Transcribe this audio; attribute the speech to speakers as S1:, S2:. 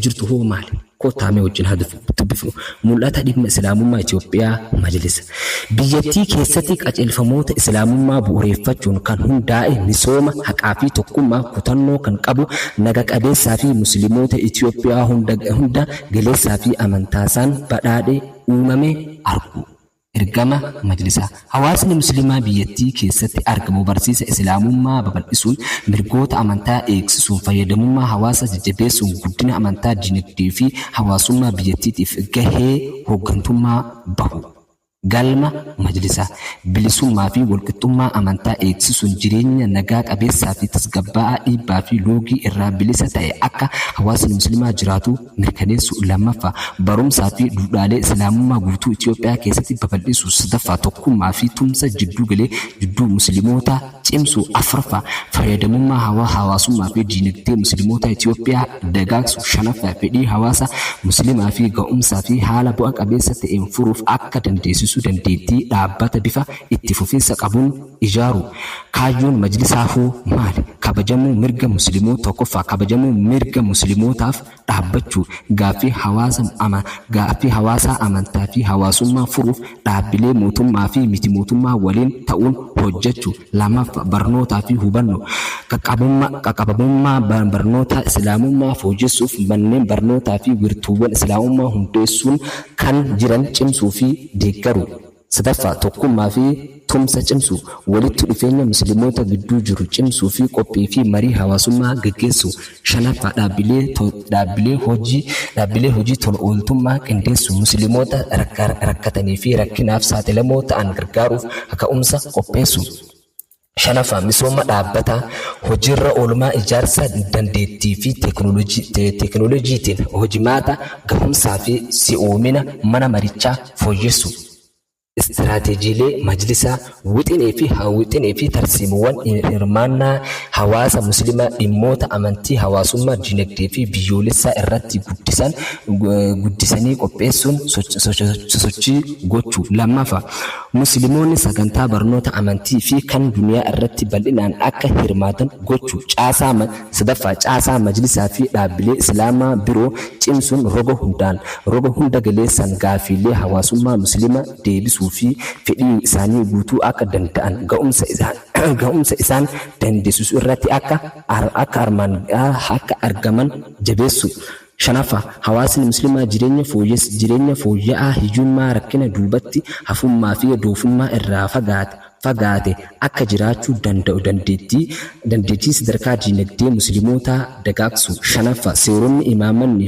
S1: jirtu hoo maali? Kottaa mee wajjin haa dubbifnu. Mul'ata dhimma Islaamummaa Itoophiyaa Majlisa. Biyyattii keessatti qajeelfamoota Islaamummaa bu'ureeffachuun kan hundaa'e misooma, haqaa fi tokkummaa kutannoo kan qabu naga qabeessaa fi Musliimoota Itoophiyaa hunda galeessaa fi amantaasaan badhaadhe uumame argu. Ergama Majlisaa. Hawaasni Musliimaa biyyattii keessatti argamu barsiisa Islaamummaa babal'isuun, mirgoota amantaa eegsisuun, fayyadamummaa hawaasaa jajjabeessuun guddina amantaa, dinagdee fi hawaasummaa biyyattiitiif gahee hooggantummaa bahu. Galma Majlisaa. Bilisummaa fi walqixxummaa amantaa eegsisuun jireenya nagaa qabeessaa fi tasgabbaa'aa dhiibbaa fi loogii irraa bilisa ta'e akka hawaasni Musliimaa jiraatu mirkaneessuu. Lammaffaa, barumsaa fi duudhaalee Islaamummaa guutuu Itoophiyaa keessatti babal'isuu. Sadaffaa, tokkummaa fi tumsa jidduu galee jidduu Muslimootaa cimsuu. Afraffaa, fayyadamummaa hawaasummaa fi diinagdee Musliimoota Itoophiyaa dagaagsuu. Shanaffaa, fedhii hawaasa Musliimaa fi ga'umsaa fi haala bu'a qabeessa ta'een furuuf akka dandeessisu dandeettii dhaabbata bifa itti fufiinsa qabuun ijaaru. Kaayyoon Majlisaa hoo maali? Kabajamuu mirga Musliimoota. Tokkoffaa, kabajamuu mirga Muslimootaaf dhaabbachuu. Gaaffii hawaasaa amantaa fi hawaasummaa furuuf dhaabbilee mootummaa fi miti mootummaa waliin ta'uun hojjechuu. Lammaffaa, barnootaa fi hubannoo qaqqabamummaa barnoota Islaamummaa fooyyessuuf manneen barnootaa fi wiirtuuwwan Islaamummaa hundeessuun kan jiran cimsuu fi deeggaruu. Sadaffaa, tokkummaa fi tumsa cimsuu, walitti dhufeenya Musliimoota gidduu jiru cimsuu fi qophii fi marii hawaasummaa gaggeessuu. Shanaffaa, dhaabbilee hojii tola ooltummaa qindeessuu, Musliimoota rakkatanii fi rakkinaaf saaxilamoo ta'an gargaaruuf kaka'umsa qopheessuu. Shanaffaa, misooma dhaabbataa, hojiirra oolmaa ijaarsa dandeettii fi teekinooloojiitiin hojimaata gahumsaa fi si'oomina mana marichaa fooyyessuu. Istiraateejiilee Majlisaa. Wixinee fi tarsiimoowwan hirmaannaa hawaasa Musliimaa dhimmoota amantii, hawaasummaa, dinagdee fi biyyoolessaa irratti guddisanii qopheessuun sosochii gochuu. Lammaffaa, Musliimoonni sagantaa barnoota amantii fi kan duniyaa irratti bal'inaan akka hirmaatan gochuu. Caasaa sadaffaa, caasaa Majlisaa fi dhaabbilee Islaamaa biroo cimsuun roga hundaan roga hunda galeessaan gaafiilee hawaasummaa Musliima deebisuu fi fedhii isaanii guutuu akka danda'an ga'umsa isaan dandeessisu irratti akka argaman jabeessu. Shanaffaa, hawaasni Musliimaa jireenya fooyya'aa hiyyummaa, rakkina, duubatti hafummaa fi doofummaa irraa fagaate akka jiraachuu danda'u dandeettii sadarkaa dinagdee Musliimotaa dagaagsu. Shanaffaa, seeronni, imaammanni